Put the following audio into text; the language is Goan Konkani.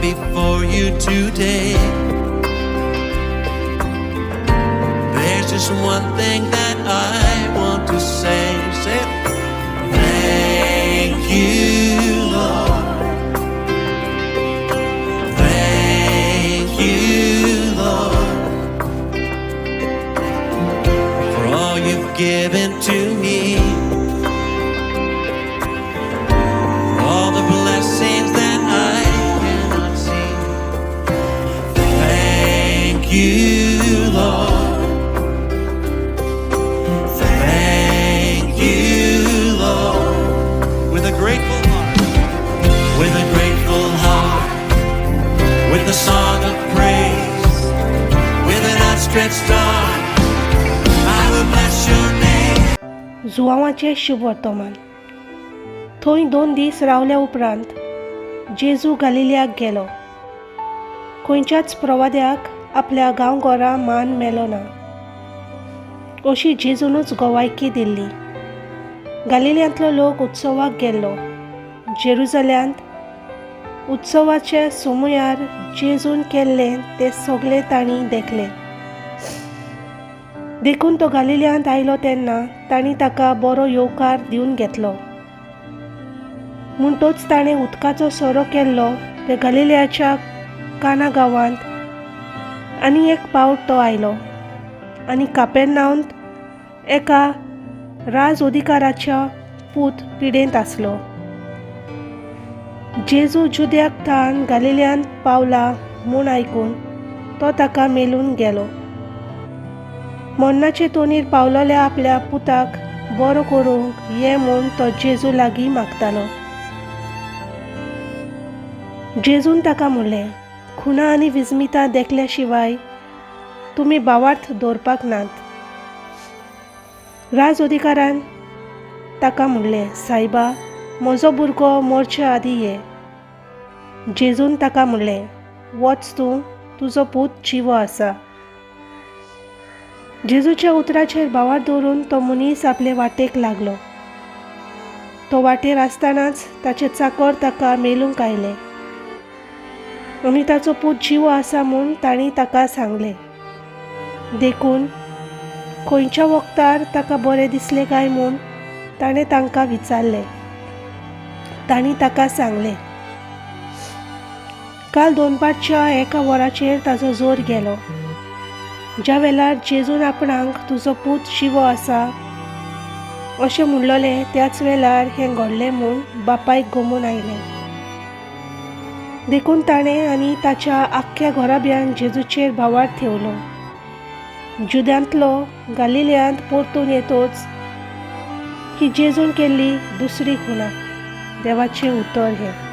before you today, there's just one thing that I want to say. Say it. Thank you, Lord. Thank you, Lord, for all you've given to me, for all the blessings that I cannot see. Thank you, Lord. Thank you, Lord. With a grateful heart, with a grateful heart, with a song of praise, with an outstretched arm, I will bless your name. जुवांवाचें शुभवर्तमान. थंय 2 दीस रावल्या उपरांत जेजू गालिलियाक गेलो. खंयच्याच प्रवाद्याक आपल्या गांवघरा मान मेलो ना अशी जेजूनच गवायकी दिल्ली. गालिलियांतलो लोक उत्सवाक गेल्लो. जेरुजल्यांत उत्सवाचे सोमुयार जेजून केल्लें तें सगळें तांणी देखलें. देखून तो गालिलियांत आयलो तेन्ना तांणी ताका बरो येवकार दिवन घेतलो. म्हणटोच ताणें उदकाचो सोरो केल्लो ते गालिलियाच्या काना गांवांत आनी एक पावट तो आयलो आनी कापेर्नांवांत एका राज अधिकाराच्या पूत पिडेंत आसलो. जेजू जुद्याक थावन गालिलियांत पावला म्हूण आयकून तो ताका मेलून गेलो. मरणाचे तोणीर पावलोल्या आपल्या पुताक बरो करूंक ये म्हूण तो जेजू लागीं मागतालो. जेजून ताका म्हणलें, खुणा आनी विस्मितां देखल्या शिवाय तुमी भावार्थ दवरपाक नात. राज अधिकारान ताका म्हणलें, सायबा, म्हजो भुरगो मरचे आदीं ये. जेजून ताका म्हणलें, वच तूं, तुजो पूत जिवो आसा. जेजूच्या उतराचेर भावार्थ दवरून तो मनीस आपले वाटेक लागलो. तो वाटेर आसतनाच ताचे चाकर ताका मेलूंक आयले आनी ताचो पूत जिवो आसा म्हूण तांणी ताका सांगलें. देखून खंयच्या वखदार ताका बरें दिसलें काय म्हूण ताणें तांकां विचारलें. तांणी ताका सांगलें, काल दोनपारच्या 1 वराचेर ताचो जोर गेलो. ज्या वेळार जेजून आपणाक तुजो पूत जिवो आसा अशें म्हणलोलें त्याच वेळार हें घडलें म्हूण बापायक गमून आयलें. देखून ताणें आनी ताच्या आख्ख्या घराब्यान जेजूचेर भावार्थ ठेवलो. जुद्यांतलो गालिलियांत परतून येतोच ही जेजून केल्ली दुसरी खुणा. देवाचें उतर हें.